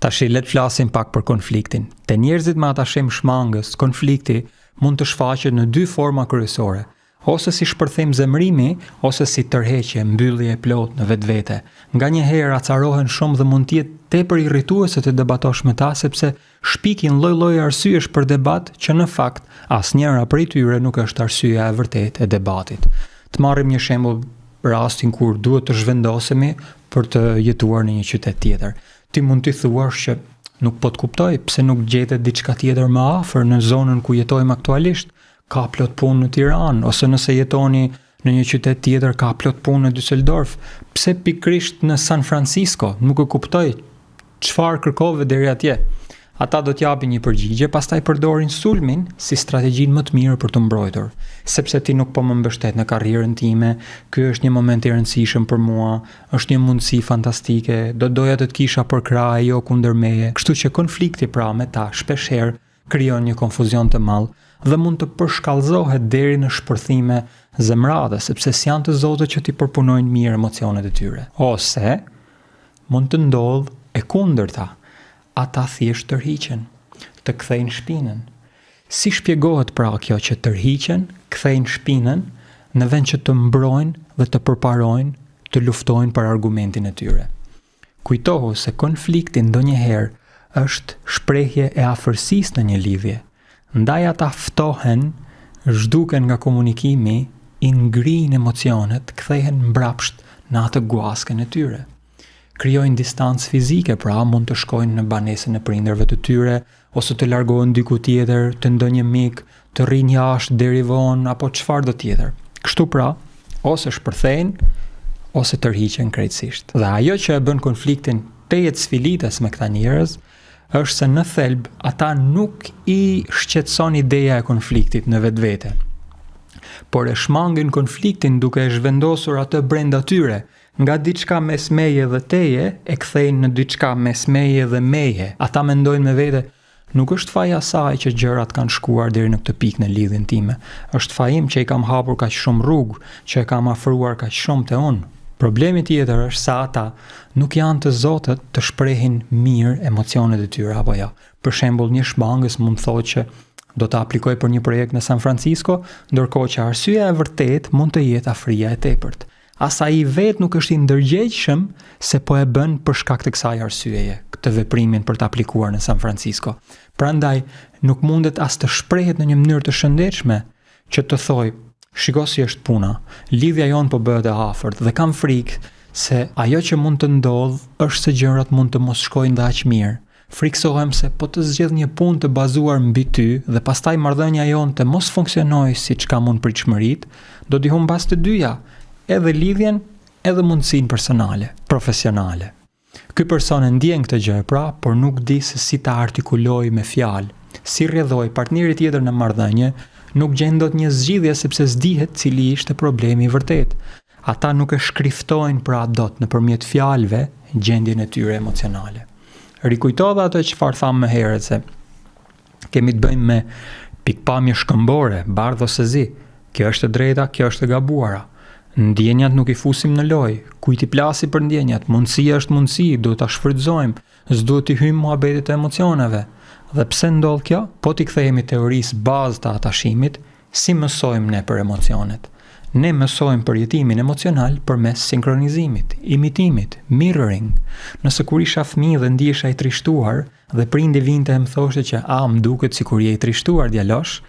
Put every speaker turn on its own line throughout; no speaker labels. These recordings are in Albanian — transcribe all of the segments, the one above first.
Tashi le të flasim pak për konfliktin. Te njerëzit me atashim shmangës, konflikti mund të shfaqet në dy forma kryesore, ose si shpërthim zemërimi, ose si tërheqje, mbyllje e plotë në vetvete. Nganjëherë acarohen shumë dhe mund të jetë tepër irrituese të debatosh me ta sepse shpikin lloj-lloj arsyesh për debat që në fakt asnjëra prej tyre nuk është arsyeja e vërtetë e debatit. Të marrim një shembull rastin kur duhet të zhvendosemi për të jetuar në një qytet tjetër. Ti mund t'i thuash që nuk po të kuptoj pse nuk gjete diçka tjetër më afër në zonën ku jetojmë aktualisht. Ka plot punë në Tiranë ose nëse jetoni në një qytet tjetër ka plot punë në Düsseldorf. Pse pikërisht në San Francisco? Nuk e kuptoj. Çfarë kërkove deri atje? Ata do të japin një përgjigje, pastaj përdorin sulmin si strategjinë më të mirë për t'u mbrojtur. Sepse ti nuk po më mbështet në karrierën time, ky është një moment i rëndësishëm për mua, është një mundësi fantastike, do doja të të kisha përkrah e jo kundër meje. Kështu që konflikti pra me ta shpeshherë krijon një konfuzion të madh dhe mund të përshkallëzohet deri në shpërthime zemrate, sepse s'janë të zotët që t'i përpunojnë mirë emocionet e tyre. Ose mund të ndodhë e kundërta, ata thjesht tërhiqen, të kthejnë shpinën. Si shpjegohet pra kjo që tërhiqen, kthejnë shpinën, në vend që të mbrojnë dhe të përparojnë, të luftojnë për argumentin e tyre? Kujtohu se konflikti ndonjëherë është shprehje e afërsisë në një lidhje. Ndaj ata ftohen, zhduken nga komunikimi, i ngrijnë emocionet, kthehen mbrapsht në atë guaskën e tyre. Krijojnë distancë fizike, pra mund të shkojnë në banesën e prindërve të tyre ose të largohen diku tjetër, te ndonjë mik, të rrinë jashtë deri vonë apo çfarëdo tjetër. Kështu pra, ose shpërthejnë ose tërhiqen krejtësisht. Dhe ajo që e bën konfliktin tejet sfilitës me këta njerëz është se në thelb ata nuk i shqetëson ideja e konfliktit në vetvete, por e shmangin konfliktin duke e zhvendosur atë brenda tyre, nga diçka mes meje dhe teje e kthejnë në diçka mes meje dhe meje. Ata mendojnë me vete, nuk është faji i asaj që gjërat kanë shkuar deri në këtë pikë në lidhjen time. Është faji im që i kam hapur kaq shumë rrugë, që e kam afruar kaq shumë te unë. Problemi tjetër është se ata nuk janë të zotët të shprehin mirë emocionet e tyre apo jo. Për shembull, një shmangës mund të thotë që do të aplikoj për një projekt në San Francisco, ndërkohë që arsyeja e vërtetë mund të jetë afria e tepërt. As ai vetë nuk është i ndërgjegjshëm se po e bën për shkak të kësaj arsyeje, këtë veprimin për të aplikuar në San Francisco. Prandaj nuk mundet as të shprehet në një mënyrë të shëndetshme që të thojë, shiko si është puna, lidhja jonë po bëhet e afërt dhe kam frikë se ajo që mund të ndodhë është se gjërat mund të mos shkojnë dhe aq mirë. Frikësohem se po të zgjedh një punë të bazuar mbi ty dhe pastaj marrëdhënia jonë të mos funksionojë siç kam unë pritshmëritë, do t'i humbas të dyja, edhe lidhjen, edhe mundësinë personale, profesionale. Ky person e ndjen këtë gjë pra, por nuk di se si ta artikulojë me fjalë. Si rrjedhojë, partneri tjetër në marrëdhënie nuk gjen dot një zgjidhje sepse s'dihet cili ishte problemi i vërtetë. Ata nuk e shkriftojnë pra dot nëpërmjet fjalëve gjendjen e tyre emocionale. Rikujto dhe atë çfarë thamë më herët se kemi të bëjmë me pikëpamje shkëmbore, bardh ose zi. Kjo është e drejta, kjo është e gabuara. Ndjenjat nuk i fusim në lojë. Kujt i plasi për ndjenjat? Mundësia është mundësi, duhet ta shfrytëzojmë. S'duhet t'i hyjmë muhabetit të emocioneve. Dhe pse ndodh kjo? Po t'i kthehemi teorisë bazë të atashimit, si mësojmë ne për emocionet? Ne mësojmë përjetimin emocional përmes sinkronizimit, imitimit, mirroring. Nëse kur isha fëmijë dhe ndihesha i trishtuar dhe prindi vinte e më thoshte që a më duket sikur je i trishtuar djalosh,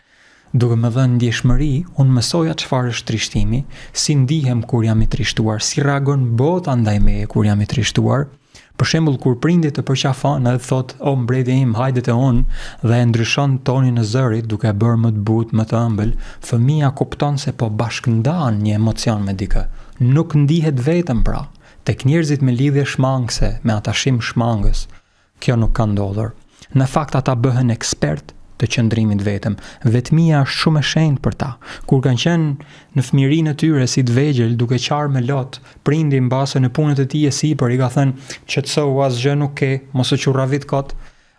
duke më dhënë ndjeshmëri, unë mësoja çfarë është trishtimi, si ndihem kur jam i trishtuar, si reagon bota ndaj meje kur jam i trishtuar. Për shembull, kur prindi të përqafon dhe të thotë, "O mbreti im, hajde te unë", dhe e ndryshon tonin e zërit duke e bërë më të butë, më të ëmbël, fëmija kupton se po bashkëndan një emocion me dikë. Nuk ndihet vetëm pra. Tek njerëzit me lidhje shmangëse, me atashim shmangës, Kjo nuk ka ndodhur. Në fakt ata bëhen ekspertë të qëndrimit vetëm. Vetmia është shumë e shenjtë për ta. Kur kanë qenë në fëmijërinë e tyre si të vegjël duke qarë me lot, prindi mbase në punët e tij e sipër i ka thënë qetësohu asgjë nuk ke, mos u qurravit kot,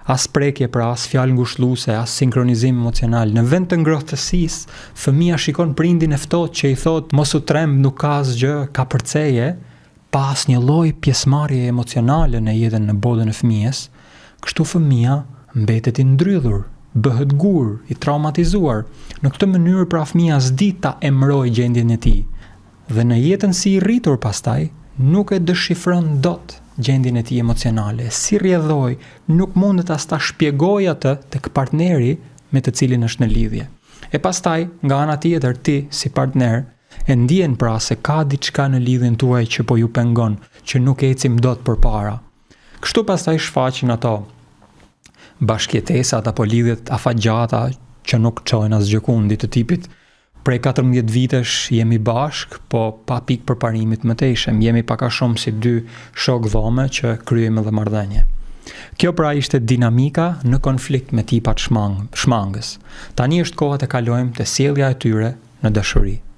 as prekje pra, as fjalë ngushëlluese, as sinkronizim emocional. Në vend të ngrohtësisë, fëmija shikon prindin e ftohtë që i thotë mos u tremb, nuk ka asgjë, kapërceje, Pa asnjë lloj pjesëmarrjeje emocionale në jetën në botën e fëmijës, Kështu fëmija mbetet i ndrydhur, bëhet gur, i traumatizuar. Në këtë mënyrë pra fëmija s'di ta emërojë gjendjen e tij. Dhe në jetën si i rritur pastaj, nuk e dëshifron dot gjendjen e tij emocionale. Si rrjedhojë, nuk mundet as ta shpjegojë atë tek partneri me të cilin është në lidhje. E pastaj, nga ana tjetër, ti si partner e ndjen pra se ka diçka në lidhjen tuaj që po ju pengon, që nuk ecim dot përpara. Kështu pastaj shfaqen ato bashkëjetesat apo lidhjet afatgjata që nuk çojnë asgjëkundi të tipit prej 14 vitesh jemi bashk, po pa pikë përparimi të mëtejshëm, jemi pak a shumë si dy shok dhome që kryejmë edhe marrëdhënie. Kjo pra ishte dinamika në konflikt me tipat shmang, shmangës. Tani është koha të kalojmë te sjellja e tyre në dashuri.